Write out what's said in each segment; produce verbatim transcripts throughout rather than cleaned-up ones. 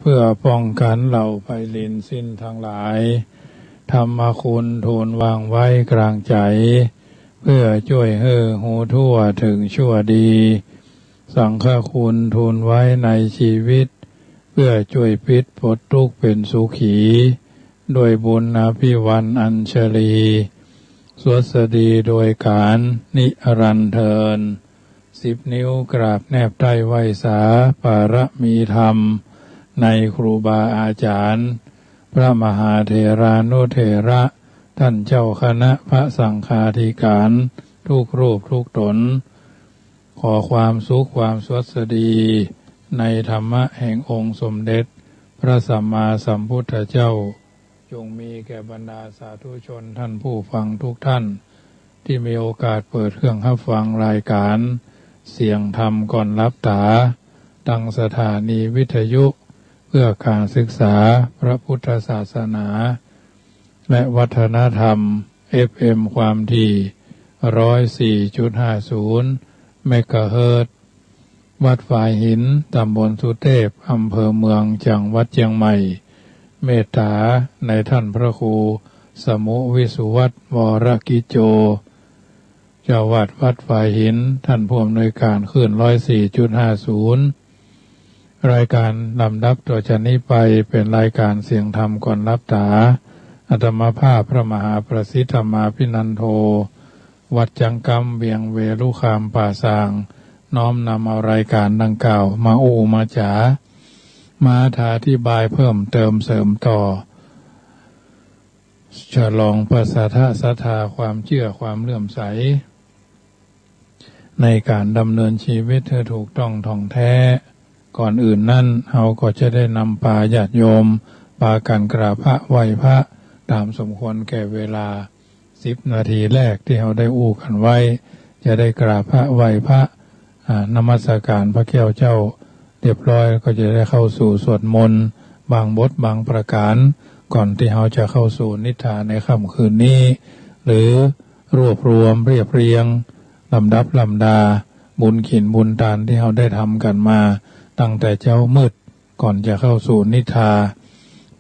เปื้อป้องกั๋นเหล่าไพร่หลิ้นซิ้นตังหลาย ธรรมคุณทูลวางไว้กลางใจ๋ เปื้อจ้วยหื้อฮู้ทั่วเถิงชั่วดี สังฆคุณทูลไว้ในจีวิต เปื้อจ้วยปิดปลดตุ๊กข์เป๋นสุขี ด้วยบุญอภิวรรณอัญชลี สวัสดีโดยก๋านนิรันดร์เทอญ สิบนิ้วกราบแนบใต้ไหว้สา ปารมีธรรมในครูบาอาจ๋ารย์ พระมหาเถรานุเถระ ต้านเจ้าคณะพระสังฆาธิก๋าน ทุกรูปทุกต๋น ขอความสุขความสวัสดี ในธรรมะแห่งองค์สมเด็จพระสัมมาสัมพุทธเจ้า จงมีแก่บรรดาสาธุชนต้านผู้ฟังทุกต้าน ตี้มีโอกาสเปิดเครื่องฮับฟังรายก๋านเสียงธรรมก่อนหลับต๋า ตางสถานีวิทยุ เพื่อก๋านศึกษาพระพุทธศาสนา และวัฒนธรรม เอฟเอ็ม ความถี่ ร้อยสี่จุดห้าศูนย์ เมกะเฮิรตซ์ วัดฝายหิน ต๋ำบลสุเตพ อำเภอเมือง จังหวัดเจียงใหม่ เมตต๋าในต้านพระครู สมุห์ วิสุวัฒน์ วรกิจโจ เจ้าอาวาสวัดฝายหิน ต้านผู้อำนวยก๋านคลื่น ร้อยสี่จุดห้าศูนย์ รายก๋านลำดับต่อจากนี้ไปเป๋นรายก๋านเสียงธรรมก่อนหลับต๋า อาตมาภาพพระมหาประสิทธิ์ธรรมาภินันโท วัดจังกำ เวียงเวรุคามป่าซาง น้อมนำเอารายก๋านดังกล่าวมาอู้มาจ๋า มาอธิบายเพิ่มเติมเสริมต่อ ฉลองประสาทะศรัทธา ความเจื้อความเลื่อมใส ในก๋านดำเนินจีวิตหื้อถูกต้องถ่องแท้ ก่อนอื่นนั้น เฮาก็จะได้นำปาญาติโยม ปากั๋นกราบพระไหว้พระ ต๋ามสมควรแก่เวลา สิบนาทีแรกตี้เฮาได้อู้กั๋นไว้ จะได้กราบพระไหว้พระ อ่า นมัสก๋านพระแก้วเจ้า เรียบร้อยก็จะได้เข้าสู่สวดมนต์ บางบทบางประก๋าน ก่อนตี้เฮาจะเข้าสู่นิทานในค่ำคืนนี้ หรือรวบรวมเรียบเรียง ลำดับลำดา บุญขินบุญตานตี้เฮาได้ทำกั๋นมา ตั้งแต่เจ๊ามืด ก่อนจะเข้าสู่นิทาน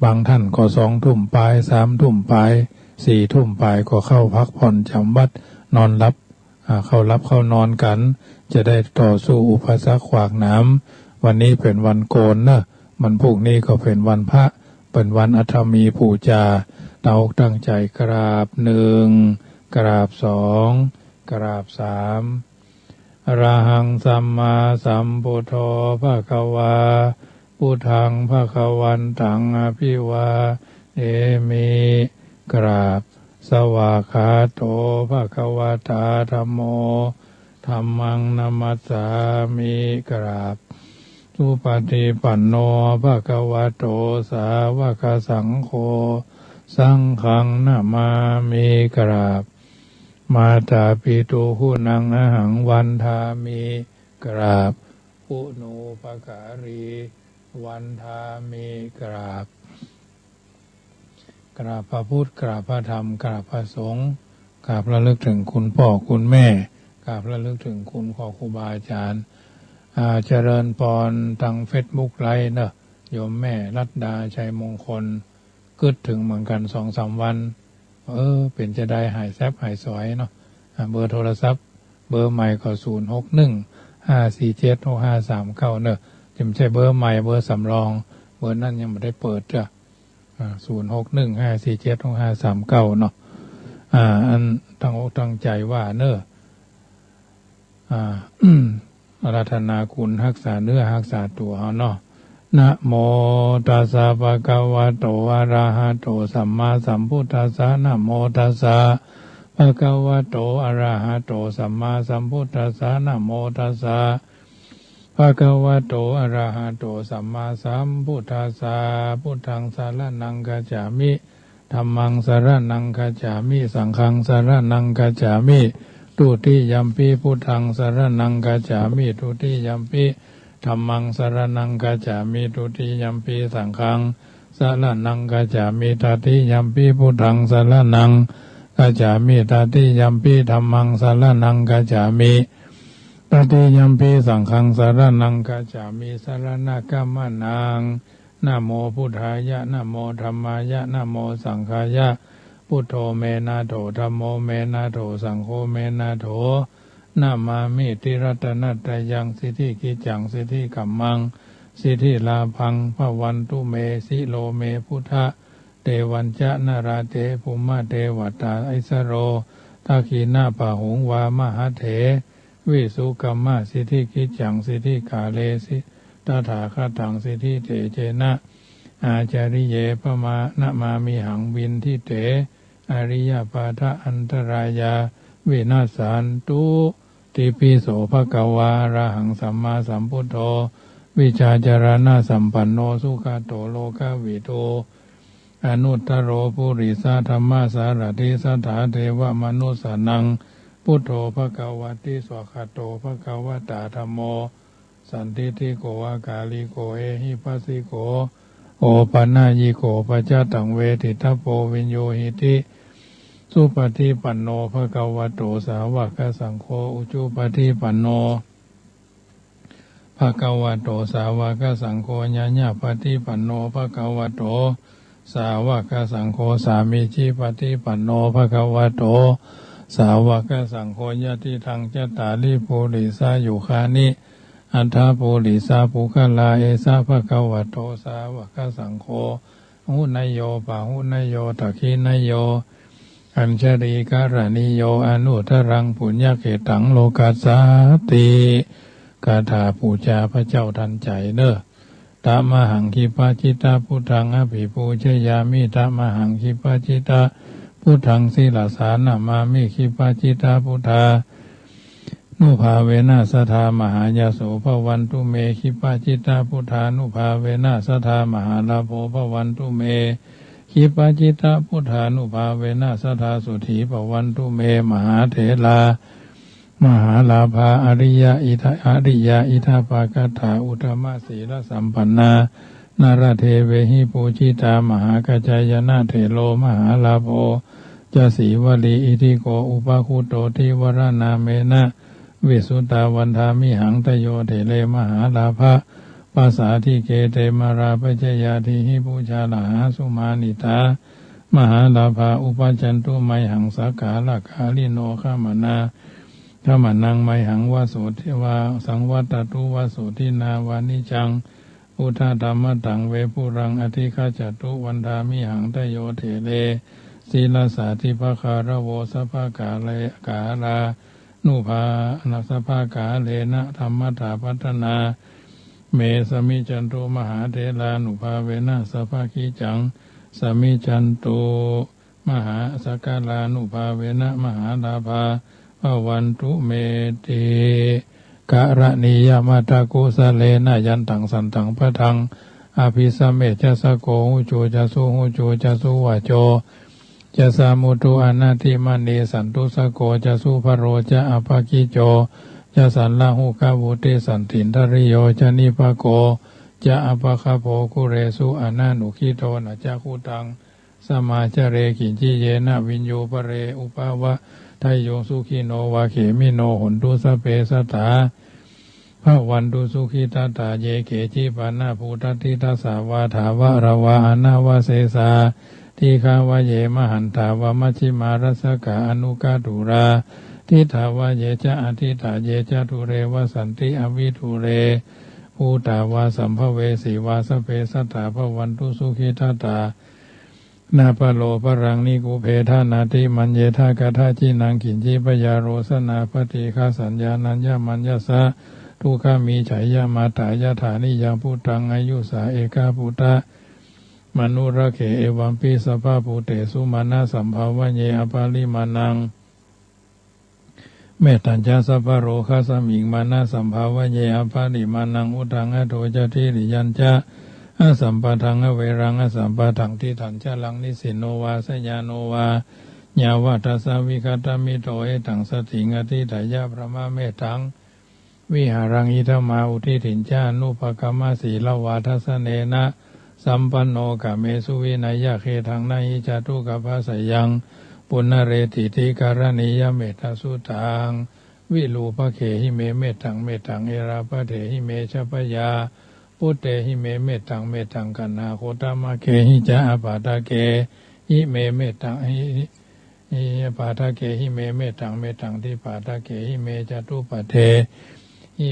บางต้านก็สองทุ่มป๋าย สามทุ่มป๋าย สี่ทุ่มป๋ายก็เข้าพักผ่อนจ๋ำวัด นอนหลับ อ่า เข้าหลับเข้านอนกั๋น จะได้ต่อสู้อุปสรรคขวากหนาม วันนี้เป๋นวันโกนเนาะ วันพูกนี้ก็เป๋นวันพระ เป๋นวันอัฐมีปู๋จา ตั้งอกตั้งใจ๋กราบหนึ่ง กราบสอง กราบสาม อะระหังสัมมาสัมพุทโธ ภะคะวา พุทธัง ภะคะวันตัง อะภิวาเทมิ กราบ สวากขาโต ภะคะวะตา ธัมโม ธัมมัง นะมัสสามิ กราบ สุปะฏิปันโน ภะคะวะโต สาวะกะสังโฆ สังฆัง นะมามิ กราบ มาตาปิตุ กุณัง อะหัง วันทามิ กราบ ปุณูปะการี วันทามิ กราบ กราบพระพุทธ กราบพระธรรม กราบพระสงฆ์ กราบระลึกเถิงคุณป้อคุณแม่ กราบระลึกเถิงคุณพ่อครูบาอาจ๋ารย์ อ่า เจริญปอนตังเฟซบุ๊กไลฟ์เนาะ โยมแม่รัตดา ชัยมงคล กึ๊ดเถิงเหมือนกั๋น สองสามวัน เออ เป๋นจาใด หายแซบหายสวยเนาะ อ่า เบอร์โทรศัพท์ เบอร์ใหม่ก็ ศูนย์หกหนึ่ง ห้าสี่เจ็ด หกห้าสามเก้า เนาะ จะบ่ใจ้เบอร์ใหม่ เบอร์สำรอง เบอร์นั้นยังบ่ได้เปิดจ้ะ อ่า ศูนย์หกหนึ่ง ห้าสี่เจ็ด หกห้าสามเก้า เนาะ อ่า อันตั้งอกตั้งใจ๋ว่าเนาะ อ่า อาราธนาคุณฮักษาเนื้อฮักษาตั๋วเฮาเนาะ นะโมตัสสะ ภะคะวะโต อะระหะโต สัมมาสัมพุทธัสสะ นะโมตัสสะ ภะคะวะโต อะระหะโต สัมมาสัมพุทธัสสะ นะโมตัสสะ ภะคะวะโต อะระหะโต สัมมาสัมพุทธัสสะ พุทธัง สะระณัง คัจฉามิ ธัมมัง สะระณัง คัจฉามิ สังฆัง สะระณัง คัจฉามิ ทุติยัมปิ พุทธัง สะระณัง คัจฉามิ ทุติยัมปิ ธัมมัง สะระณัง คัจฉามิ ทุติยัมปิ สังฆัง สะระณัง คัจฉามิ ตติยัมปิ พุทธัง สะระณัง คัจฉามิ ตติยัมปิ ธัมมัง สะระณัง คัจฉามิ ตติยัมปิ สังฆัง สะระณัง คัจฉามิ สะระณะกะมะนัง นะโมพุทธายะ นะโมธัมมายะ นะโมสังฆายะ พุทโธ เม นาโถ ธัมโม เม นาโถ สังโฆ เม นาโถ นะมามิติรัตนะตะยัง สิทธิกิจจัง สิทธิกัมมัง สิทธิลาภัง ภะวันตุ เม สิโร เม พุทธะ เตวัญจะ นะราเต ภุมมะเตวะตา อิสโร ทักขิณะบาหุง วามะหัตเถ วิสุกัมมะ สิทธิกิจจัง สิทธิกาเล สิ ตถาคะตัง สิทธิเตเจนะ อาจาริเย ภะมา นะมามิหัง วินทิเต อริยะปาทะ อันตะรายา วินัสสันตุ ติปปิโส ภะคะวา อะระหัง สัมมาสัมพุทโธ วิชชาจารณะสัมปันโน สุขะโต โลกะวิดู อนุตตะโร ปุริสะธัมมะสารถิ สัตถาเทวะมนุสสานัง พุทโธ ภะคะวะติ สวากขาโต ภะคะวะตา ธัมโม สันทิฏฐิโก อะกาลิโก เอหิปัสสิโก โอปะนะยิโก ปัจจะตัง เวทิตะโพ วินยูหิติ สุปะฏิปันโน ภะคะวะโต สาวะกะสังโฆ อุจุปะฏิปันโน ภะคะวะโต สาวะกะสังโฆ ญาญาปะฏิปันโน ภะคะวะโต สาวะกะสังโฆ สามีจิปะฏิปันโน ภะคะวะโต สาวะกะสังโฆ ยะติตัง จัตตาริ ปุริสายุคานิ อัฏฐะ ปุริสา ปุคคลา เอสะ ภะคะวะโต สาวะกะสังโฆ หุเนยโย ปะหุเนยโย ทักขิเนยโย อัญชลีกะระณีโย อนุตตะรัง ปุญญะเขตตัง โลกัสสาติ คาถาปู๋จาพระเจ้าทันใจ๋เน่อ ตะมะหัง ขิปปะจิตตะ พุทธัง อะภิปูชยามิ ตะมะหัง ขิปปะจิตตะ พุทธัง ศิรสา นะมามิ ขิปปะจิตตะ พุทธา นุภาเวนะ สัทธา มหายาโส ภะวันตุ เม ขิปปะจิตตะ พุทธานุภาเวนะ สัทธา มหาลาโภ ภะวันตุ เม ขิปปะจิตตะ พุทธานุภาเวนะ สัทธา โสฏฐี ภะวันตุ เม มหาเถรา มหาลาภา อริยะ อิทะ อริยะ อิทธะปะกัตถา อุตตมะสีลสัมปันนา นารเทเวหิ ปูจิตา มหากัจจายนะ เถโร มหาลาโภ จะ สีวลี อิทธิโก อุปะคุตโต ธีวรนามเณ วิสสุตา วันทามิหัง ตะโย เถเร มหาลาภะ ปัสสาธิเก เต มารา ปัจจยา ทีหิ ปูชาลหา สุมาณิตา มหาลาภา อุปัจจันตุ เมหัง สักกาละกาลิโน ขมานา ขมานัง เมหัง วะโสทิ วา สังวัตตะตุ วะโสทินา วานิจจัง พุทธะ ธัมมะ ตัง เว ปุรัง อะทิคคัจจตุ วันทามิหัง ตะโย เถเร สีลสา ทิภะคะระโว สัพพะกาเล กาลานุภา นะ สัพพะกาเลนะ ธัมมัตถาภัททนา เม สมิจจันตุ มหาเถรานุภาเวนะ สัพพะกิจจัง สมิจจันตุ มหา สักกาลานุภาเวนะ มหาลาภา ภะวันตุ เมติ กะระณียะมะตะกุสะเลนะ ยันตัง สันตัง พะทัง อะภิสะเม จะ สะโก หุจู จะ สุหุจู จะ สุวาโจ จะ สะมุตุ อะนะติมะนี สันตุสะโก จะ สุภะโร จะ อะปะกิจโจ จะ สัลละหุคะวุติ สันตินทะริโย จะ นิปะโก จะ อะปะคะโภ กุเรสุ อะนะนุกิโต นะ จะ คุตัง สมาจะเร กิญจิ เยนะ วิญญู ปะเร อุปะวะทะยุง สุขิโน วา เขมิโน โหนตุ สัพเพ สัตถา ภะวันตุ สุขิทัตตา เย เกจิ ปะนะ ปูตัตถิ ตัสสะ วา ถาวะระวา อะนะวะเสสา ทิฆะวะ เย มะหันตา วา มัชฌิมา รัสสะกา อะนุกะตุรา ดิฏฐาวะ เย จะ อะดิฏฐา เย จะ ดูเร วะสันติ อะวิดูเร ภูตาวา สัมภะเวสีวา สัพเพ สัตถา ภะวันตุ สุขิทัตตา นะปะโลปะรัง นิกุปเพทะ นาติมัญเญทะ กัตถะจินัง กิญจิ บะยาโรสะนา ปะฏิฆะสัญญา นัญญะมัญญะสะ ทุกขะ มี ไฉยะมาตา ยะถา นิยัง ปุตตัง อายุสา เอกะปุตตะ มะนุรักเข เอวัมปิ สัพพะภูเตสุ มานะสัมภะวะเย อะปะริมาณัง เมตตัญจะ สัพพะโรคะสมิง มานะสัมภะวะเย อะปะริมาณัง อุทัง อะโธ จะ ทิริยัญจะ อะสัมปะทัง อะเวรัง อะสัมปะทัง ทิฏฐัญจะลัง นิสสินโนวา สยาโนวา ยาวะทัสสะ วิกะตะมิตโต เอตัง สะถิง อะธิฏฐะยะ พะมะเมตัง วิหารัง อิทัมมา อุทิฏฐิญจะ อนุปะกะมะ สีละวา ทัสสะเนนะ สัมปันโน กะเมสุ วินัยยะ เขตัง นะหิ จะตุกัปปะสะยัง ปุนะเรติติ กะระณียะ เมตตะสุตตัง วิรูปะเขหิเม เมตตัง เมตตัง เอราปะเถหิเม ชะปะยา Bhūtehi me mettaṃ, mettaṃ kaṇhāgodhammake hi ca. Apādakehi me mettaṃ, hi, hi, hi, apādakehi me mettaṃ, mettaṃ dipādakehi me. Catuppadehi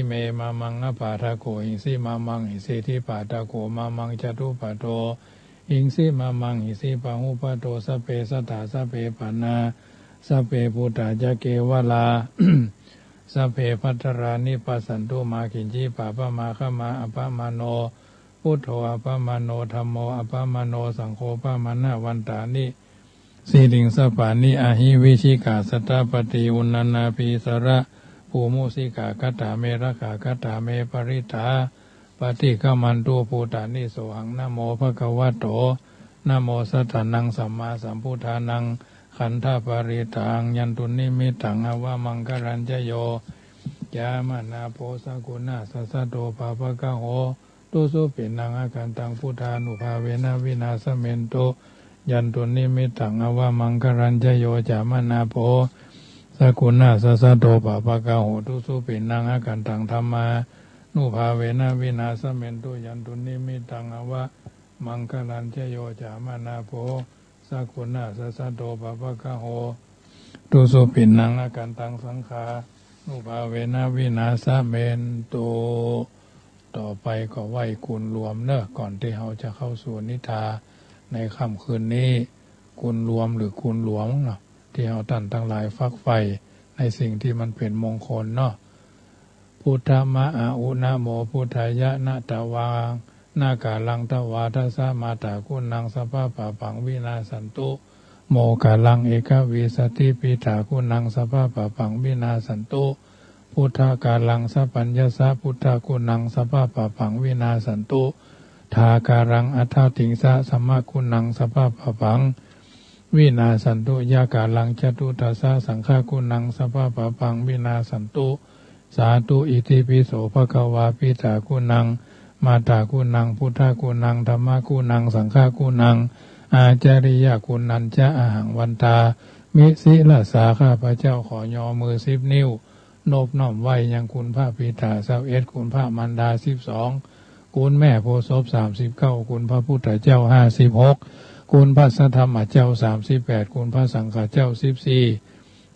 me mamaṃ apādako hisi, mamaṃ hisi dipādako, mamaṃ catuppadohiṃsi, mamaṃ hisi bahupado. Sabbe sattā sabbe pāṇā, sabbe bhūtā ca kevalā, sabbe bhadrāni passantu, mā kiñci pāpam āgamā. Appamāṇo buddho, appamāṇo dhammo, appamāṇo saṅgho, pamāṇavantāni siriṃsapāni ahi vicchikā satapadī uṇṇānābhī sarabū mūsikā. Katā me rakkhā, katā me parittā, paṭikkamantu bhūtāni. Sohaṃ namo bhagavato, namo sattannaṃ sammāsambuddhānaṃ. Khandhaparittaṃ. Yandunnimittaṃ avamaṅgalañca yo cāmanāpo sakuṇassa saddo pāpaggaho dussupinaṃ akantaṃ buddhānubhāvena vināsamentu. Yandunnimittaṃ avamaṅgalañca yo cāmanāpo sakuṇassa saddo pāpaggaho dussupinaṃ akantaṃ dhammānubhāvena vināsamentu. Yandunnimittaṃ avamaṅgalañca yo cāmanāpo sakuṇassa saddo pāpaggaho dussupinaṃ akantaṃ saṅghānubhāvena vināsamentu. ต่อไปก็ไหว้กุณรวมเนอะ ก่อนตี้เฮาจะเข้าสู่นิทาในค่ำคืนนี้ กุณรวมหรือกุณหลวงเนาะ ตี้เฮาต้านตังหลายฝักใฝ่ในสิ่งตี้มันเป๋นมงคลเนาะ Buddha ma a u namo buddhāya, na tvā na kālaṃ tvā dasa mātā guṇaṃ sabbapāpaṃ vinassantu. Moggallāṃ ekavīsatipiṭha guṇaṃ sabbapāpaṃ vinassantu. Buddhakālaṃ sabbaññasa buddhaguṇaṃ sabbapāpaṃ vinassantu. Dhākālaṃ aṭṭhatrīsa dhammaguṇaṃ sabbapāpaṃ vinassantu. Yakālaṃ catuddasa saṅghaguṇaṃ sabbapāpaṃ vinassantu. Sādhu itipi so bhagavā piṭṭhaguṇaṃ mātāguṇaṃ buddhaguṇaṃ dhammaguṇaṃ saṅghaguṇaṃ ācariyaguṇañca ahaṃ vandāmi sirasā. ข้าพเจ้าขอยอมือสิบนิ้วนบน้อมไหว้ยังคุณพระปิตาซาวเอ็ด คุณพระมารดาสิบสอง คุณแม่โพธิ์ศพสามสิบเก้า คุณพระพุทธเจ้าห้าสิบหก คุณพระสัทธรรมเจ้าสามสิบแปด คุณพระสังฆเจ้าสิบสี่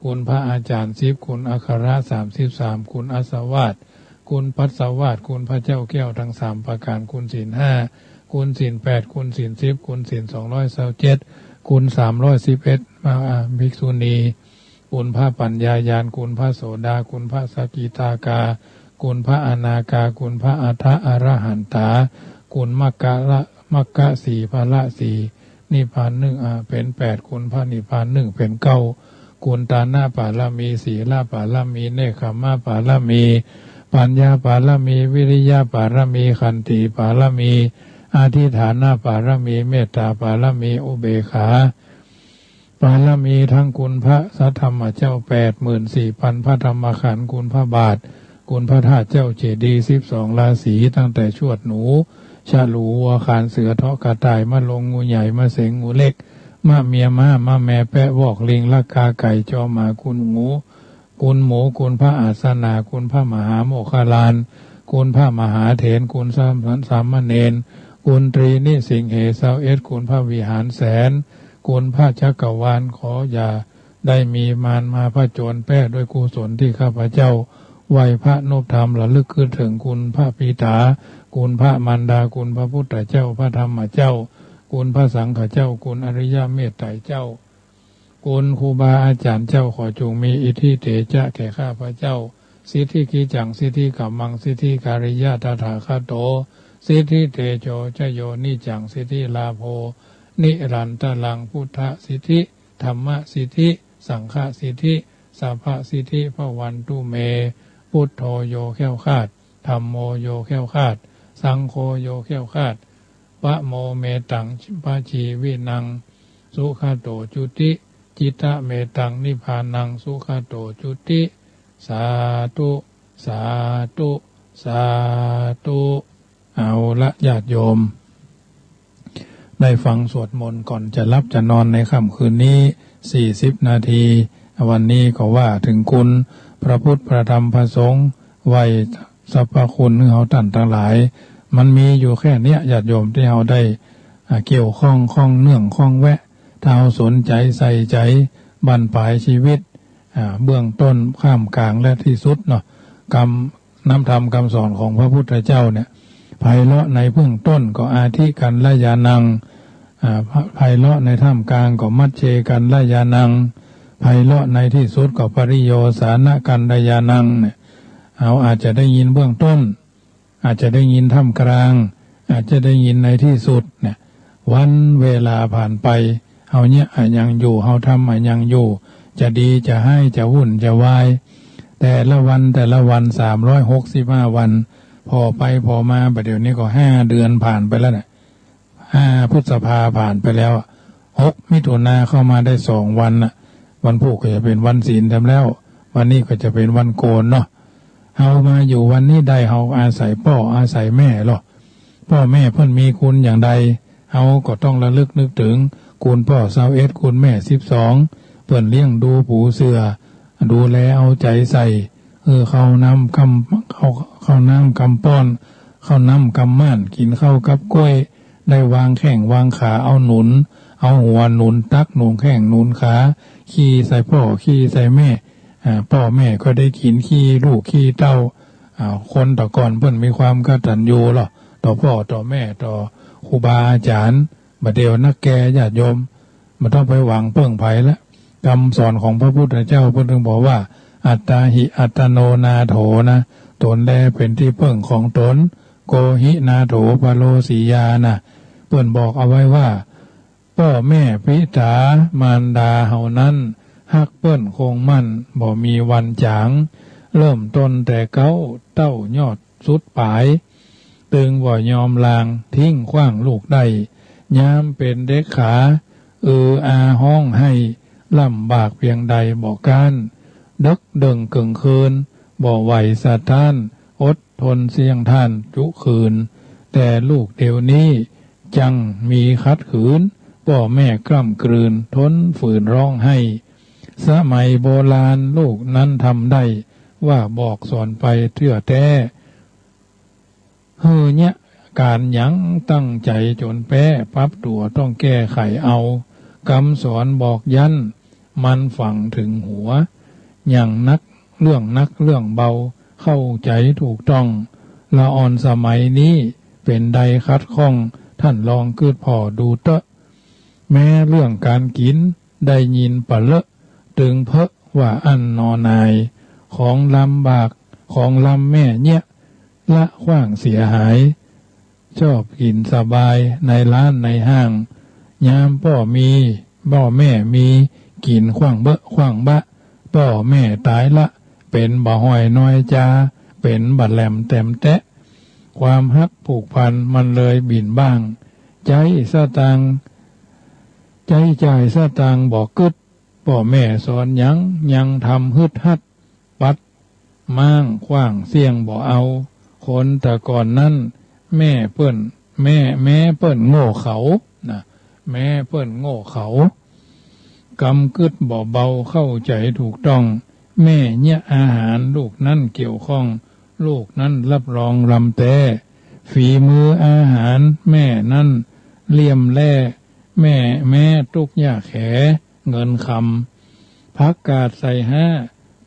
คุณพระอาจารย์สิบ คุณอัคระสามสิบสาม คุณอัสสวาส คุณปัสสวาส คุณพระเจ้าแก้วทั้งสามประการ คุณศีลห้า คุณศีลแปด คุณศีลสิบ คุณศีลสองร้อยซาวเจ็ด คุณสามร้อยสิบเอ็ด มา ภิกษุณี คุณพระปัญญาญาณ คุณพระโสดา คุณพระสกิทาคา คุณพระอนาคา คุณพระอัฏฐะอรหันตา คุณมัคคะละ มัคคะสี่ ผละสี่ นิพพานหนึ่ง อ่า เป๋นแปด คุณพระนิพพานหนึ่ง เป๋นเก้า คุณทานบารมี ศีลบารมี เนกขัมมบารมี ปัญญาบารมี วิริยบารมี ขันติบารมี อธิฐานบารมี เมตตาบารมี อุเบกขาบารมี ทั้งคุณพระสัทธรรมเจ้าแปดหมื่นสี่พัน พระธรรมขันธ์ คุณพระบาท คุณพระธาตุเจ้าเจดีย์สิบสองราศี ตั้งแต่ชวดหนู ฉลู วัว ขานเสือ เถาะกระต่าย มะลง งูใหญ่ มะเสง งูเล็ก มะเมียม้า มะแมแป๊ะ วอก ลิง ลักกา ไก่ จอหมา กุนหมู กุนหมู กุนพระอาสนา กุนพระมหาโมคคัลลาน กุนพระมหาเถร กุนสาม สามเณร กุนตรีนิสิงเห ซาวเอ็ด กุนพระวิหารแสน กุนพระจักรวาล ขออย่าได้มีมารมาผจญแป๊ะ ด้วยกุศลตี้ข้าพเจ้าไหว้พระนบธรรม ระลึกนึกถึงคุณพระปิตา คุณพระมารดา คุณพระพุทธเจ้า พระธรรมเจ้า คุณพระสังฆเจ้า คุณอริยเมตไตรเจ้า คุณครูบาอาจารย์เจ้า ขอจงมีอิทธิเตจะแก่ข้าพเจ้า สิทธิกิจจัง สิทธิกัมมัง สิทธิการิยะ ตถาคโต สิทธิเตโช ชโย นิจจัง สิทธิลาโภ นิรันตรัง พุทธสิทธิ ธัมมสิทธิ สังฆสิทธิ สัพพสิทธิ ภวันตุเม พุทโธ โย แคล้วคลาด ธัมโม โย แคล้วคลาด สังโฆ โย แคล้วคลาด ปะโมเมตัง ปะชีวินัง สุขโต จุติ จิตเมตัง นิพพานัง สุขโต จุติ สาธุ สาธุ สาธุ เอาละ ญาติโยม ได้ฟังสวดมนต์ก่อนจะหลับจะนอนในค่ำคืนนี้ สี่สิบนาที วันนี้ก็ว่าถึงคุณพระพุทธ พระธรรม พระสงฆ์ ไหว้สรรพคุณหื้อเฮาต้านตังหลาย มันมีอยู่แค่เนี้ย ญาติโยม ตี้เฮาได้ อ่า เกี่ยวข้อง ข้องเนื่อง ข้องแวะ ถ้าเฮาสนใจ๋ ใส่ใจ๋ บั้นปลายจีวิต อ่า เบื้องต้น ท่ามกลาง และตี้สุดเนาะ กำ นำธรรมกำสอนของพระพุทธเจ้าเนี่ย ไพเราะในเบื้องต้นก็อธิกัลยาณัง อ่า ไพเราะในท่ามกลางก็มัชฌิกัลยาณัง ไพเราะในตี้สุดก็ปริโยสานะกัลยาณังเนี่ย เฮาอาจจะได้ยินเบื้องต้น อาจจะได้ยินท่ามกลาง อาจจะได้ยินในตี้สุดเนี่ย วันเวลาผ่านไป เฮาเยียะอะหยังอยู่ เฮาทำอะหยังอยู่ จะดีจะฮ้าย จะวุ่นจะวาย แต่ละวัน แต่ละวัน สามร้อยหกสิบห้าวัน ผ่อไปผ่อมา บ่าเดี่ยวนี้ก็ห้าเดือนผ่านไปแล้วเนี่ย ห้าพฤษภาผ่านไปแล้วอะ หกมิถุนาเข้ามาได้สองวันน่ะ วันพูกก็จะเป๋นวันศีลแถมแล้ว วันนี้ก็จะเป๋นวันโกนเนาะ เฮามาอยู่วันนี้ได้ เฮาอาศัยป้ออาศัยแม่ลอ ป้อแม่เปิ้นมีคุณอย่างใด เฮาก็ต้องระลึกนึกเถิง คุณป้อซาวเอ็ด คุณแม่สิบสอง เปิ้นเลี้ยงดูปูเสือ ดูแลเอาใจ๋ใส่ เออ ข้าวน้ำกำ ข้าว ข้าวน้ำกำป้อน ข้าวน้ำกำม่าน กิ๋นข้าวกับก๊วย ได้วางแข้งวางขา เอาหนุน เอาหัวหนุนตัก หนุนแข้งหนุนขา ขี้ใส่ป้อขี้ใส่แม่ อ่า ป้อแม่ก็ได้กิ๋นขี้ลูกขี้เต้า อ่า คนแต่ก่อนเปิ้นมีความกตัญญูลอ ต่อป้อต่อแม่ ต่อครูบาอาจ๋ารย์ บ่าเดี่ยวนักแก่ญาติโยม บ่ต้องไปหวังเปิ้งใผละ กำสอนของพระพุทธเจ้าเปิ้นถึงบอกว่า อัตตาหิอัตตโนนาโถนะ ตนแลเป๋นตี้เปิ้งของตน โกหินาโถปะโรสียานะ เปิ้นบอกเอาไว้ว่า ป้อแม่ปิต๋ามารดาเฮานั้น ฮักเปิ้นคงมั่นบ่มีวันจ๋าง เริ่มต้นแต่เก๊าเต้ายอดสุดป๋าย ตึงบ่ยอมลางทิ้งขว้างลูกได้ ยามเป๋นเด็กขา อืออาฮ้องไห้ ลำบากเปียงใดบ่ก๊าน เดิ็กเดิ่งเกิ่งคืน บ่ไหวสะท้าน อดทนเสี้ยงท่านจุคืน แต่ลูกเดี่ยวนี้ จั้งมีขัดขืน ป้อแม่กล้ำกลืน ทนฝืนฮ้องไห้ สมัยโบราณลูกนั้นทำได้ ว่าบอกสอนไปเตื้อแต๊ หื้อเยียะก๋านหยังตั้งใจ๋จ๋นแป๊ ปรับตั๋วต้องแก้ไขเอา กำสอนบอกยั้น มันฝังเถิงหัว อย่างนัก เรื่องนักเรื่องเบา เข้าใจ๋ถูกต้อง ละอ่อนสมัยนี้ เป๋นใดขัดข้อง ท่านลองกึ๊ดผ่อดูเต๊อะ แม้เรื่องก๋านกิ๋น ได้ยินปะเลอะ ตึงเป๊อะว่าอั้นนอนาย ของลำบาก ของลำแม่เยียะ ละขว้างเสียหาย ชอบกิ๋นสบายในร้านในห้าง ยามป้อมี ป้อแม่มี กิ๋นขว้างเบอะขว้างบะ ป้อแม่ต๋ายละ เป๋นบ่าฮ้อยน้อยจา เป๋นบ่าแหลมแตมแต๊ ความฮักผูกพันมันเลยบิ่นบ้าง ใจ๊สตางค์ ใจ๊จ่ายสตางค์บ่กึ๊ด ป้อแม่สอนหยัง ยังทำฮึดฮัด ปัดม้างขว้างเสี้ยงบ่เอา คนแต่ก่อนนั้น แม่เปิ้น แม่ แม้เปิ้นโง่เขลา นะ แม้เปิ้นโง่เขลา กำกึ๊ดบ่เบา เข้าใจ๋ถูกต้อง แม่เยียะอาหาร ลูกนั้นเกี่ยวข้อง ลูกนั้นรับรองลำแต๊ ฝีมืออาหาร แม่นั้นเลี่ยมแล่ แม่แม้ตุ๊กยากแข เงินคำ ผักกาดใส่ฮ้า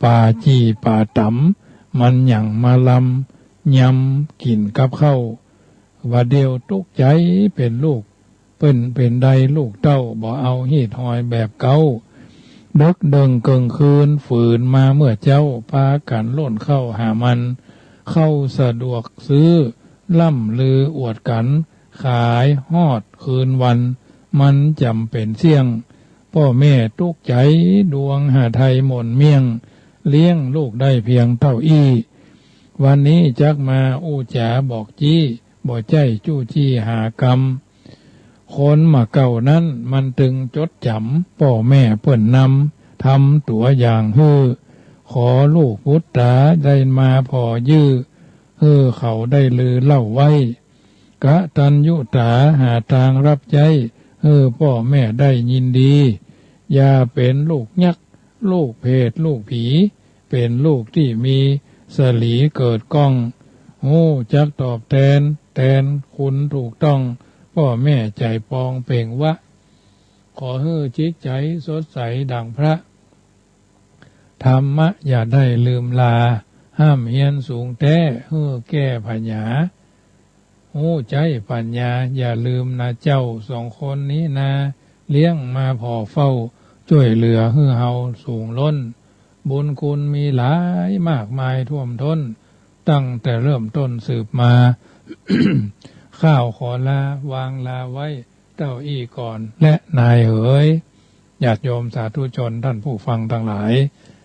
ป๋าจี่ป๋าต๋ำ มันหยั่งมาลำ ยำกิ๋นกับข้าว บ่าเดี่ยวตุ๊กใจ๋เป๋นลูก เปิ้นเป๋นใดลูกเต้า บ่เอาฮีตฮอยแบบเก๊า เดิ็กเดิ่งเกิ่งคืน ฝืนมาเมื่อเจ๊า ปากั๋นล่นเข้าหามัน เข้าสะดวกซื้อ ล่ำลืออวดกั๋น ขายฮอดคืนวัน มันจ๋ำเป๋นเสี้ยง ป้อแม่ตุ๊กใจ๋ ดวงหาไทยหม่นเมี่ยง เลี้ยงลูกได้เพียงเต้าอี้ วันนี้จักมาอู้จ๋าบอกจี้ บ่ใจ้จู้จี้หากำ คนมาเก่านั้นมันตึงจดจ๋ำ ป้อแม่เปิ้นนำ ทำตั๋วอย่างหื้อ ขอลูกปุตต๋าได้มาผ่อยื้อ หื้อเขาได้ลือเล่าไว้ กตัญญูต๋าหาตางรับใจ๊ หื้อป้อแม่ได้ยินดี อย่าเป๋นลูกยักษ์ ลูกเปรต ลูกผี เป๋นลูกตี้มีสะหลีเกิดก้อง ฮู้จักตอบแตน แตนคุณถูกต้อง ป้อแม่ใจ๋ปองเป่งวะ ขอหื้อจิตใจ๋สดใสดั่งพระ ธรรมะอย่าได้ลืมลา ห้ามเฮียนสูงแต๊ หื้อแก้ผญา ฮู้ใจ๊ปั๋ญญา อย่าลืมนาเจ้า สองคนนี้นา เลี้ยงมาผ่อเฝ้า จ้วยเหลือหื้อเฮาสูงล้น บุญคุณมีหลายมากมายท่วมท้น ตั้งแต่เริ่มต้นสืบมา ข้าขอลาวางลาไว้ เต้าอี้ก่อน และนายเหย ญาติโยมสาธุชนท่านผู้ฟังตังหลาย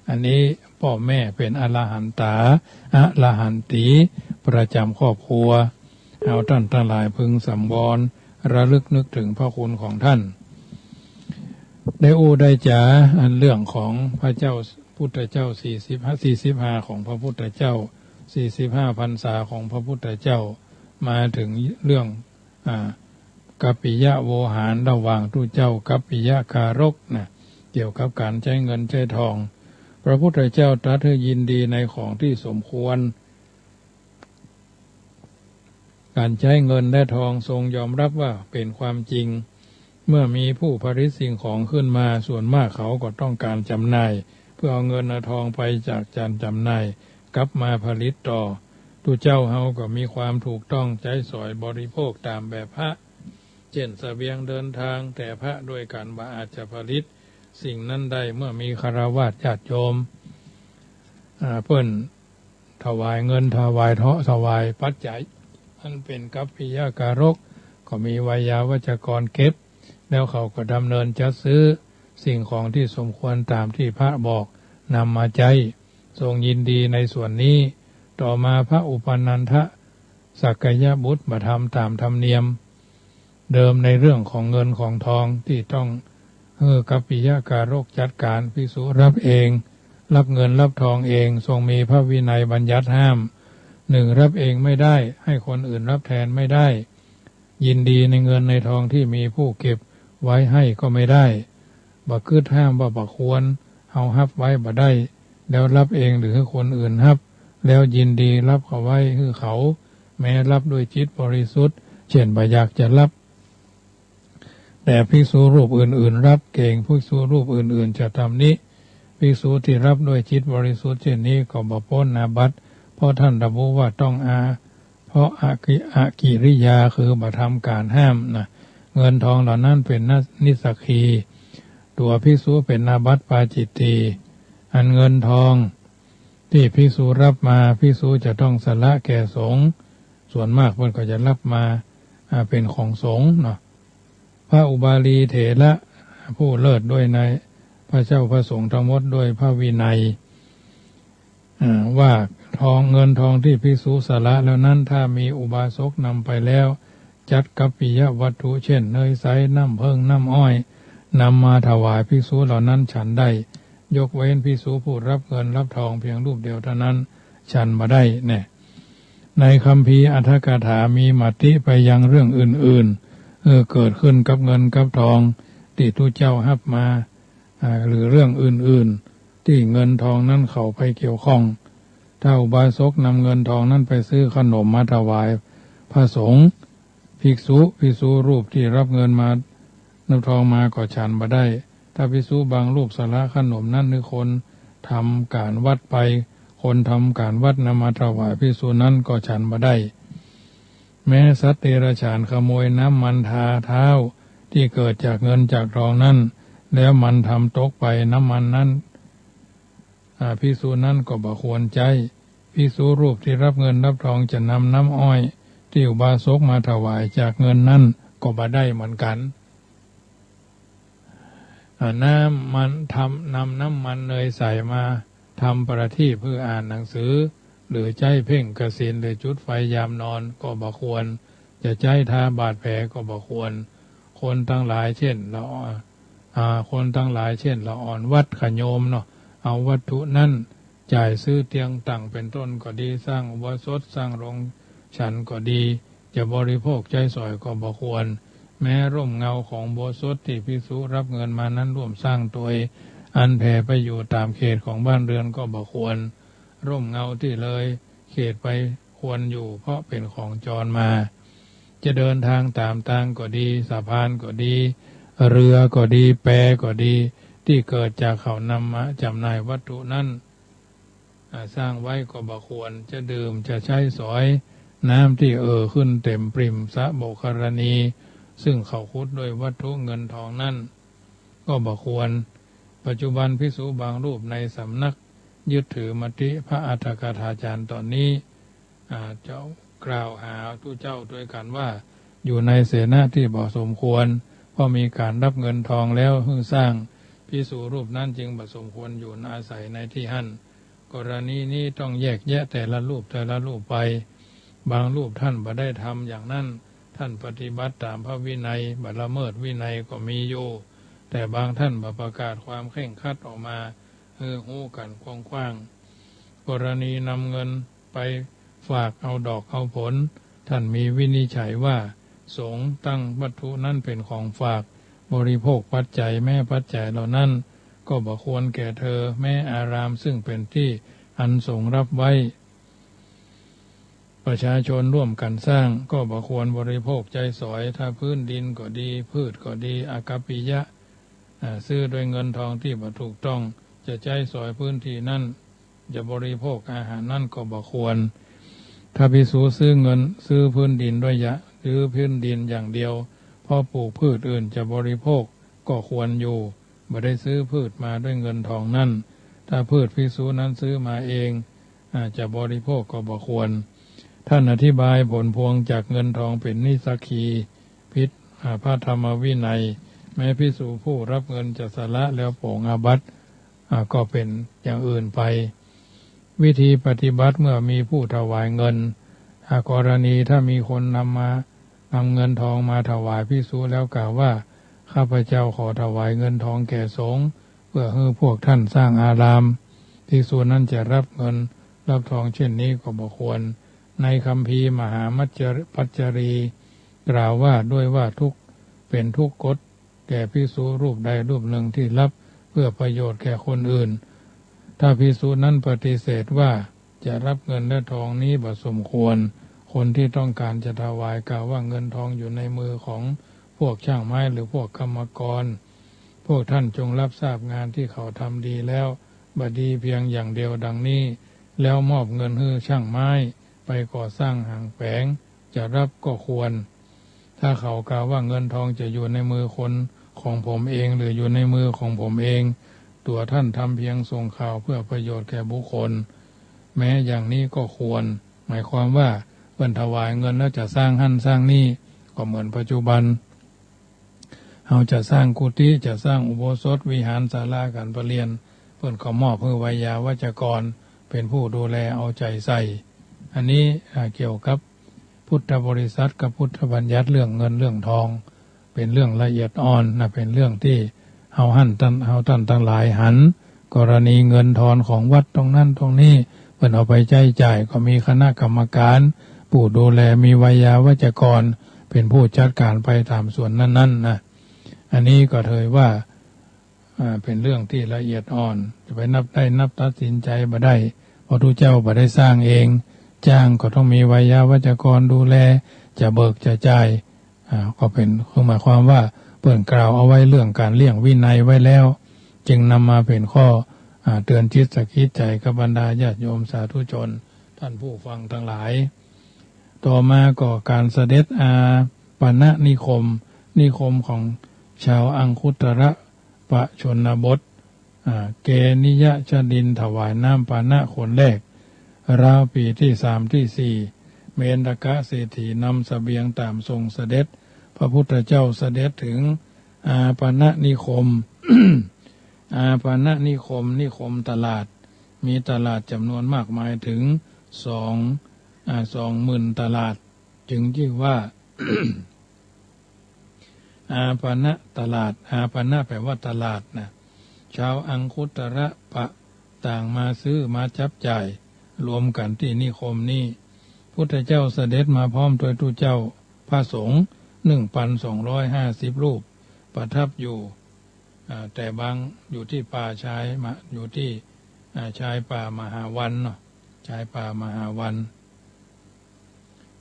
อันนี้ป้อแม่เป๋นอรหันตา อรหันตี ประจำครอบครัว เฮาต้านตังหลายพึงสังวร ระลึกนึกถึงพระคุณของท่าน ได้อู้ได้จ๋า อันเรื่องของพระเจ้าพุทธเจ้าสี่สิบห้า สี่สิบห้าของพระพุทธเจ้า สี่สิบห้าพรรษาของพระพุทธเจ้า มาเถิงเรื่อง อ่า กัปปิยะโวหาร ระหว่างตุ๊เจ้ากัปปิยะกาลกนะ เกี่ยวกับก๋านใจ๊เงินใจ๊ทอง พระพุทธเจ้าตรัสหื้อยินดีในของตี้สมควร ก๋านใจ๊เงินและทองทรงยอมรับว่าเป๋นความจริง เมื่อมีผู้ผลิตสิ่งของขึ้นมา ส่วนมากเขาก็ต้องก๋านจ๋ำหน่าย เพื่อเอาเงินเอาทองไปจากก๋านจ๋ำหน่าย กลับมาผลิตต่อ ตุ๊เจ้าเฮาก็มีความถูกต้องใจ๊สอยบริโภคต๋ามแบบพระ เจ้นเสบียงเดินทาง แต่พระด้วยกั๋นบ่อาจจะผลิตสิ่งนั้นได้ เมื่อมีฆราวาสญาติโยม อ่า เปิ้นถวายเงิน ถวายเทาะ ถวายปัจจัย อันเป๋นกัปปิยะกาลก ก็มีไวยาวัจกรเก็บ แล้วเขาก็ดำเนินจัดซื้อสิ่งของตี้สมควรต๋ามตี้พระบอก นำมาใจ๊ ทรงยินดีในส่วนนี้ ต่อมาพระอุปนันทสักยบุตรมาทำต๋ามธรรมเนียมเดิมในเรื่องของเงินของทองตี้ต้องหื้อกัปปิยะกาลกจัดก๋าน ภิกษุรับเอง รับเงินรับทองเอง ทรงมีพระวินัยบัญญัติห้าม หนึ่ง รับเองไม่ได้ ให้คนอื่นรับแทนไม่ได้ ยินดีในเงินในทองตี้มีผู้เก็บไว้ให้ก็ไม่ได้ บ่กึ๊ดห้ามว่าบ่ควร เฮาฮับไว้บ่ได้ แล้วรับเองหรือหื้อคนอื่นฮับ แล้วยินดีรับเข้าไว้หื้อเขา แม้รับด้วยจิตบริสุทธิ์ เจ้นบ่อยากจะรับ แต่ภิกษุรูปอื่นๆ รับ เก๋งภิกษุรูปอื่นๆ จะตำหนิ ภิกษุตี้รับด้วยจิตบริสุทธิ์เจ้นนี้ก็บ่ป๊นอาบัติ เพราะท่านระบุว่าต้องอา เพราะอกิ อกิริยา คือบ่ทำก๋านห้ามนะ เงินทองเหล่านั้นเป๋นนิสสักขี ตั๋วภิกษุเป๋นอาบัติปาจิตตีย์ อันเงินทองตี้ภิกษุรับมา ภิกษุจะต้องสละแก่สงฆ์ ส่วนมากเปิ้นก็จะรับมา อ่า เป๋นของสงฆ์เนาะ พระอุบาลีเถระผู้เลิศด้วยในพระเจ้าพระสงฆ์ทั้งหมดด้วยพระวินัย อ่า ว่าทองเงินทองตี้ภิกษุสละแล้วนั้น ถ้ามีอุบาสกนำไปแล้ว จัดกัปปิยวัตถุ เจ้น เนยใส น้ำผึ้ง น้ำอ้อย นำมาถวายภิกษุเหล่านั้นฉันได้ ยกเว้นภิกษุผู้รับเงินรับทองเพียงรูปเดียวเท่านั้น ฉันบ่ได้แน่ ในคัมภีร์อัฏฐกถามีมติไปยังเรื่องอื่นๆ เออ เกิดขึ้นกับเงินกับทองตี้ตุ๊เจ้าฮับมา อ่า หรือเรื่องอื่นๆ ตี้เงินทองนั้นเข้าไปเกี่ยวข้อง ถ้าอุบาสกนำเงินทองนั้นไปซื้อขนมมาถวายพระสงฆ์ ภิกษุ ภิกษุรูปตี้รับเงินมา รับทองมาก็ฉันบ่ได้ ถ้าภิกษุบางรูปสละขนมนั้นหื้อคนทำก๋านวัดไป คนทำก๋านวัดนำมาถวายภิกษุนั้นก็ฉันบ่ได้ แม้สัตว์เดรัจฉานขโมยน้ำมันทาเท้าตี้เกิดจากเงินจากทองนั้น แล้วมันทำตกไป น้ำมันนั้น อ่า ภิกษุนั้นก็บ่ควรใจ๊ ภิกษุรูปตี้รับเงินรับทองจะนำน้ำอ้อยตี้อุบาสกมาถวายจากเงินนั้นก็บ่ได้เหมือนกั๋น อ่า น้ำมันทำ นำน้ำมันเนยใสมาทำประทีปเพื่ออ่านหนังสือ หรือใจ๊เพ่งกสิณ หรือจุดไฟยามนอนก็บ่ควร จะใจ๊ทาบาดแผลก็บ่ควร คนตังหลายเช่นละอ่อ อ่า คนตังหลายเช่นละอ่อนวัด ขะโยมเนาะ เอาวัตถุนั้นจ่ายซื้อเตียงตั้งเป๋นต้นก็ดี สร้างอุโบสถ สร้างโรงฉันก็ดี จะบริโภคใจ๊สอยก็บ่ควร แม้ร่มเงาของอุโบสถตี้ภิกษุรับเงินมานั้นร่วมสร้างตวย อันแผ่ไปอยู่ต๋ามเขตของบ้านเรือนก็บ่ควร ร่มเงาตี้เลยเขตไป ควรอยู่ เพราะเป๋นของจรมา จะเดินตางต๋ามตางก็ดี สะพานก็ดี เรือก็ดี แปก็ดี ตี้เกิดจากเขานำมาจ๋ำหน่ายวัตถุนั้น อ่า สร้างไว้ก็บ่ควร จะดื่ม จะใจ๊สอย น้ำตี้เอ่อขึ้นเต๋มปริ่มสระโบกรณี ซึ่งเขาขุดด้วยวัตถุเงินทองนั้น ก็บ่ควร ปัจจุบันภิกษุบางรูปในสำนักยึดถือมติพระอัฏฐกถาจารย์ต๋อนนี้ อ่า เจ้ากล่าวหาตุ๊เจ้าตวยกั๋นว่า อยู่ในเสนาตี้บ่สมควร เพราะมีก๋านฮับเงินทองแล้วหื้อสร้าง ภิกษุรูปนั้นจึงบ่สมควรอยู่อาศัยในตี้หั้น กรณีนี้ต้องแยกแยะแต่ละรูปแต่ละรูปไป บางรูปท่านบ่ได้ทำอย่างนั้น ท่านปฏิบัติต๋ามพระวินัย บ่ละเมิดวินัยก็มีอยู่ แต่บางท่านบ่ประกาศความเคร่งครัดออกมาหื้อฮู้กั๋นกว้างๆ กรณีนำเงินไปฝากเอาดอกเอาผล ท่านมีวินิจฉัยว่า สงฆ์ตั้งวัตถุนั้นเป๋นของฝาก บริโภคปัจจัย แม้ปัจจัยเหล่านั้น ก็บ่ควรแก่เธอ แม้อารามซึ่งเป๋นตี้อันสงฆ์ฮับไว้ ประชาชนร่วมกั๋นสร้าง ก็บ่ควรบริโภคใจ๊สอย ถ้าพื้นดินก็ดี พืชก็ดี อากัปปิยะ อ่า ซื้อด้วยเงินทองตี้บ่ถูกต้อง จะใจ๊สอยพื้นที่นั้น จะบริโภคอาหารนั้นก็บ่ควร ถ้าภิกษุซื้อเงิน ซื้อพื้นดินด้วยยะ ซื้อพื้นดินอย่างเดียว เพราะปลูกพืชอื่นจะบริโภคก็ควรอยู่ บ่ได้ซื้อพืชมาด้วยเงินทองนั้น ถ้าพืชภิกษุนั้นซื้อมาเอง อ่า จะบริโภคก็บ่ควร ท่านอธิบายผลพวงจากเงินทองเป๋นนิสสักขี ผิด อ่า พระธรรมวินัย แม้ภิกษุผู้ฮับเงินจะสละแล้วป๋งอาบัติ อ่า ก็เป๋นอย่างอื่นไป วิธีปฏิบัติเมื่อมีผู้ถวายเงิน อ่า กรณีถ้ามีคนนำมา นำเงินทองมาถวายภิกษุแล้วกล่าวว่า ข้าพเจ้าขอถวายเงินทองแก่สงฆ์ เพื่อหื้อพวกท่านสร้างอาราม ภิกษุนั้นจะฮับเงินฮับทองเช่นนี้ก็บ่ควร ในคัมภีร์มหามัจจริ ปัจจรี กล่าวว่าด้วยว่าทุกข์ เป๋นทุกข์กดแก่ภิกษุรูปใดรูปหนึ่งที่ฮับเพื่อประโยชน์แก่คนอื่น ถ้าภิกษุนั้นปฏิเสธว่าจะฮับเงินและทองนี้บ่สมควร คนที่ต้องการจะถวายกล่าวว่าเงินทองอยู่ในมือของพวกช่างไม้หรือพวกกรรมกร พวกท่านจงรับทราบงานที่เขาทำดีแล้ว บ่ดีเพียงอย่างเดียวดังนี้ แล้วมอบเงินหื้อช่างไม้ไปก่อสร้างหางแป๋ง จะฮับก็ควร ถ้าเขากล่าวว่าเงินทองจะอยู่ในมือคนของผมเอง หรืออยู่ในมือของผมเอง ตั๋วท่านทำเพียงส่งข่าวเพื่อประโยชน์แก่บุคคล แม้อย่างนี้ก็ควร หมายความว่าเปิ้นถวายเงินแล้วจะสร้างหั้นสร้างนี่ ก็เหมือนปัจจุบัน เฮาจะสร้างกุฏิ จะสร้างอุโบสถวิหารศาลาก๋านประเรียน เปิ้นก็มอบหื้อไวยาวัจกรเป๋นผู้ดูแลเอาใจ๋ใส่ อันนี้ อ่า เกี่ยวกับพุทธบริษัทกับพุทธบัญญัติเรื่องเงินเรื่องทอง เป๋นเรื่องละเอียดอ่อนนะ เป๋นเรื่องตี้เฮาหั้นตัง เฮาต้านตังหลายหัน กรณีเงินทอนของวัดตรงนั้นตรงนี้ เปิ้นเอาไปใจ๊จ่ายก็มีคณะกรรมการ ผู้ดูแล มีไวยาวัจกร เป๋นผู้จัดก๋านไปต๋ามส่วนนั้นๆ นะ อันนี้ก็ถือว่า อ่า เป๋นเรื่องตี้ละเอียดอ่อน จะไปนับได้นับตัดสินใจ๋บ่ได้ เพราะตุ๊เจ้าบ่ได้สร้างเอง จ้างก็ต้องมีไวยาวัจกรดูแล จะเบิกจะจ่าย อ่า ก็เป๋น คือหมายความว่าเปิ้นกล่าวเอาไว้เรื่องก๋านเลี้ยงวินัยไว้แล้ว จึงนำมาเป๋นข้อ อ่า เตือนจิตสะกิดใจ๋กับบรรดาญาติโยมสาธุชน ท่านผู้ฟังตังหลาย ต่อมาก็ก๋านเสด็จอาปณนิคม นิคมของชาวอังคุตระปชนบท อ่า เกณยชดินถวายน้ำปานะขนแรก ราวปี๋ตี้สามตี้สี่ เมนทกะเศรษฐีนำเสบียงต๋ามส่งเสด็จ พระพุทธเจ้าเสด็จถึงอาปณนิคม อาปณนิคม นิคมตลาด มีตลาดจ๋ำนวนมากมายเถิงสอง อ่า สองหมื่นตลาด จึงจื้อว่า อาปณะตลาด อาปณะแปลว่าตลาดนะ ชาวอังคุตระปะต่างมาซื้อมาจับจ่ายรวมกั๋นตี้นิคมนี้ พุทธเจ้าเสด็จมาพร้อมตวยตุ๊เจ้าพระสงฆ์ หนึ่งพันสองร้อยห้าสิบ รูป ประทับอยู่ อ่า แต่บางอยู่ตี้ป่าชายมะ อยู่ตี้ อ่า ชายป่ามหาวันเนาะ ชายป่ามหาวัน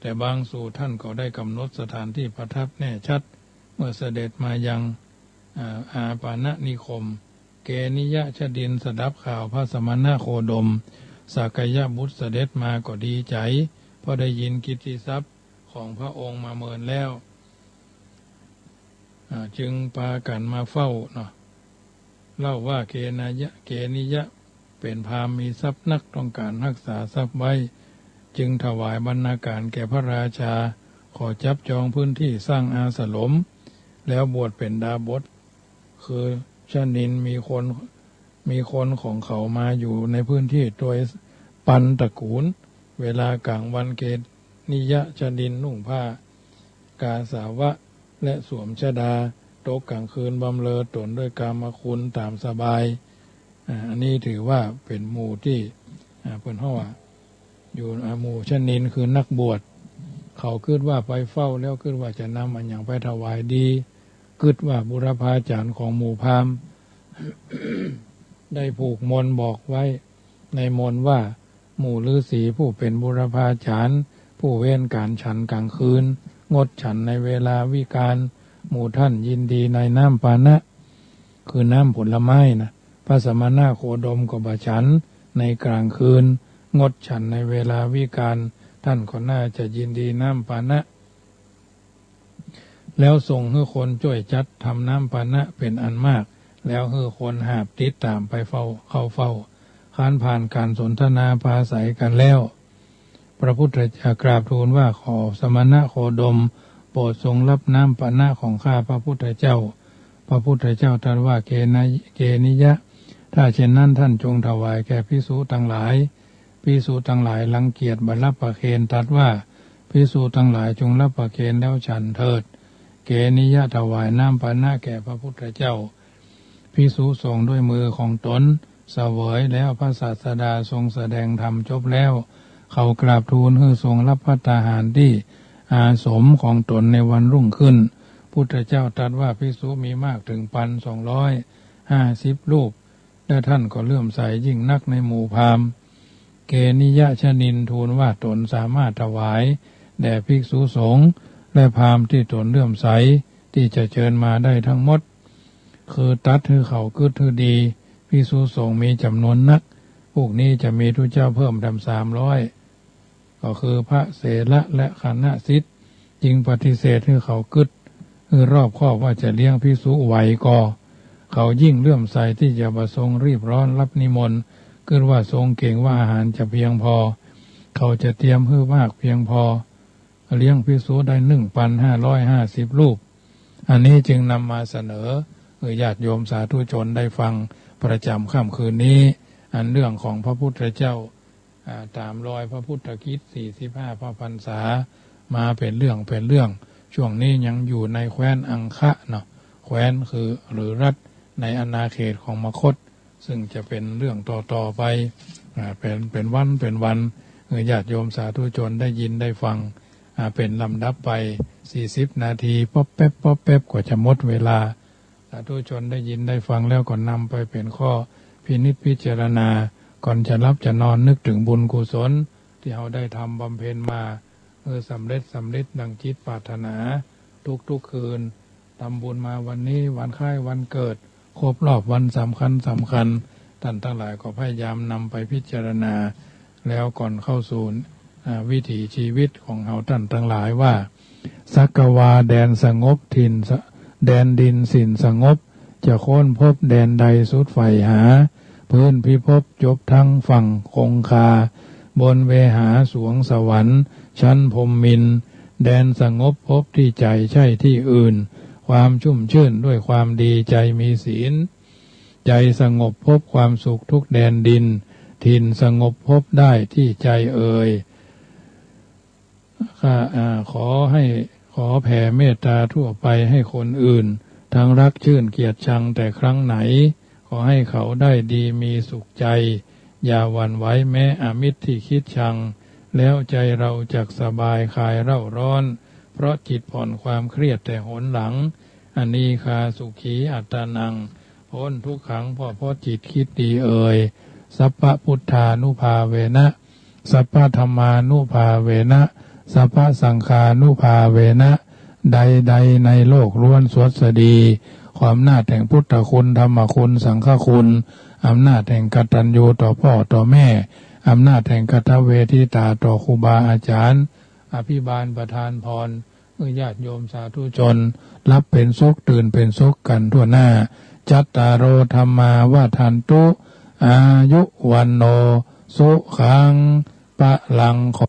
แต่บางสูตรท่านก็ได้กำหนดสถานที่ประทับแน่ชัด เมื่อเสด็จมายัง อ่า อาปาณนิคม เกณยชดินสดับข่าวพระสมณโคดม สากยบุตรเสด็จมาก็ดีใจ๋ เพราะได้ยินกิตติศัพท์ของพระองค์มาเมินแล้ว อ่า จึงปากั๋นมาเฝ้าเนาะ เล่าว่าเกณยะ เกณยะเป๋นพราหมณ์มีทรัพย์นัก ต้องก๋านฮักษาทรัพย์ไว้ จึงถวายบรรณาการแก่พระราชา ขอจับจองพื้นที่สร้างอาสรม แล้วบวชเป๋นดาบส คือชนิน มีคน มีคนของเขามาอยู่ในพื้นที่โดยปันตระกูล เวลากลางวันเกณยชดินนุ่งผ้ากาสาวะ และสวมชฎา ตกกลางคืนบำเรอต๋นด้วยกามคุณต๋ามสบาย อ่า อันนี้ถือว่าเป๋นหมู่ตี้ อ่า เปิ้นฮ้องว่า อยู่ อ่า หมู่ชนินคือนักบวช เขากึ๊ดว่าไปเฝ้าแล้วกึ๊ดว่าจะนำอะหยังไปถวายดี กึ๊ดว่าบุรพาจารย์ของหมู่พราหมณ์ ได้ผูกมนต์บอกไว้ในมนต์ว่า หมู่ฤๅษีผู้เป๋นบุรพาจารย์ ผู้เว้นก๋านฉันกลางคืน งดฉันในเวลาวิกาล หมู่ท่านยินดีในน้ำปานะ คือน้ำผลไม้นะ พระสมณโคดมก็บ่ฉันในกลางคืน งดฉันในเวลาวิกาล ท่านก็น่าจะยินดีน้ำปานะ แล้วทรงหื้อคนจ้วยจัดทำน้ำปานะเป๋นอันมาก แล้วหื้อคนหาบติดต๋ามไปเฝ้า เข้าเฝ้า ครั้นผ่านก๋านสนทนาปราศรัยกั๋นแล้ว พระพุทธเจ้ากราบทูลว่า ขอสมณโคดมโปรดทรงรับน้ำปานะของข้าพระพุทธเจ้า พระพุทธเจ้าตรัสว่า เกณยะ เกณยะ ถ้าเช่นนั้นท่านจงถวายแก่ภิกษุตังหลาย ภิกษุตังหลายรังเกียจบ่รับประเคน ตรัสว่า ภิกษุตังหลายจงรับประเคนแล้วฉันเถิด เกณยะถวายน้ำปานะแก่พระพุทธเจ้า ภิกษุสงฆ์ด้วยมือของต๋นเสวยแล้ว พระศาสดาทรงแสดงธรรมจบแล้ว เขากราบทูลหื้อทรงรับภัตตาหารตี้อาสมของต๋นในวันรุ่งขึ้น พุทธเจ้าตรัสว่า ภิกษุมีมากถึงปันสองร้อยห้าสิบรูป และท่านก็เลื่อมใสยิ่งนักในหมู่พราหมณ์ เกณยชนินทูลว่าต๋นสามารถถวายแด่ภิกษุสงฆ์และพราหมณ์ตี้ต๋นเลื่อมใสตี้จะเจิญมาได้ทั้งหมด คือตรัสหื้อเขากึ๊ดหื้อดี ภิกษุสงฆ์มีจ๋ำนวนนัก พวกนี้จะมีตุ๊เจ้าเพิ่มแถมสามร้อย ก็คือพระเถระและคณะสิทธิ์ จึงปฏิเสธหื้อเขากึ๊ด หื้อรอบคอบว่าจะเลี้ยงภิกษุไหวก่อ เขายิ่งเลื่อมใสตี้จะบ่ทรงรีบร้อนรับนิมนต์ กึ๊ดว่าทรงเกรงว่าอาหารจะเพียงพอ เขาจะเตรียมหื้อมากเพียงพอ เลี้ยงภิกษุได้หนึ่งปันห้าร้อยห้าสิบรูป อันนี้จึงนำมาเสนอหื้อญาติโยมสาธุชนได้ฟังประจ๋ำค่ำคืนนี้ อันเรื่องของพระพุทธเจ้า อ่า ต๋ามรอยพระพุทธกิจสี่สิบห้าพระพรรษา มาเป๋นเรื่องเป๋นเรื่อง ช่วงนี้ยังอยู่ในแคว้นอังคะเนาะ แคว้นคือ หรือรัฐในอาณาเขตของมคธ ซึ่งจะเป๋นเรื่องต่อๆ ไป อ่า เป๋น เป๋นวันเป๋นวัน หื้อญาติโยมสาธุชนได้ยินได้ฟัง อ่า เป๋นลำดับไป สี่สิบนาที ป๊อบแป๊บ ป๊อบแป๊บ กว่าจะหมดเวลา สาธุชนได้ยินได้ฟังแล้วก็นำไปเป๋นข้อพินิจพิจารณา ก่อนจะหลับจะนอนนึกถึงบุญกุศลที่เฮาได้ทำบำเพ็ญมา เออ สำเร็จ สำเร็จดังจิตปรารถนา ทุกๆ คืน ทำบุญมาวันนี้วันคล้ายวันเกิด ครบรอบวันสำคัญสำคัญ ต้านตังหลายก็พยายามนำไปพิจารณา แล้วก่อนเข้าสู่ อ่า วิถีชีวิตของเฮาต้านตังหลายว่า สักกะวาแดนสงบถิ่นส- แดนดินถิ่นสงบ จะค้นพบแดนใดสุดใฝ่หา พื้นพิภพจบทั้งฝั่งคงคา บนเวหาสวงสวรรค์ ชั้นพรหมินทร์ แดนสงบพบที่ใจ๋ใช่ที่อื่น ความชุ่มชื่นด้วยความดีใจ๋มีศีล ใจ๋สงบพบความสุขทุกแดนดิน ถิ่นสงบพบได้ที่ใจ๋เอ่ย ข้า อ่า ขอให้ ขอแผ่เมตตาทั่วไปให้คนอื่น ทั้งรักชื่นเกลียดชังแต่ครั้งไหน ขอให้เขาได้ดีมีสุขใจ๋ อย่าหวั่นไหวแม้อมิตรที่คิดชัง แล้วใจ๋เราจักสบายคลายเร่าร้อน เพราะจิตผ่อนความเครียดแต่หนหลัง อนีฆาสุขีอัตตานัง พ้นทุกขังเพราะ เพราะจิตคิดดีเอ่ย สัพพะพุทธานุภาเวนะ สัพพะธัมมานุภาเวนะ สัพพะสังฆานุภาเวนะ ใดๆ ในโลกล้วนสวัสดี ขออำนาจแห่งพุทธคุณ ธรรมคุณ สังฆคุณ อำนาจแห่งกตัญญูต่อป้อต่อแม่ อำนาจแห่งกตเวทิตาต่อครูบาอาจ๋ารย์ อภิบาลประทานพร หื้อญาติโยมสาธุชน หลับเป๋นสุขตื่นเป๋นสุขกั๋นทั่วหน้า จัตตาโร ธัมมา วัฑฒันตุ อายุ วัณโณ สุขัง พลัง ขอ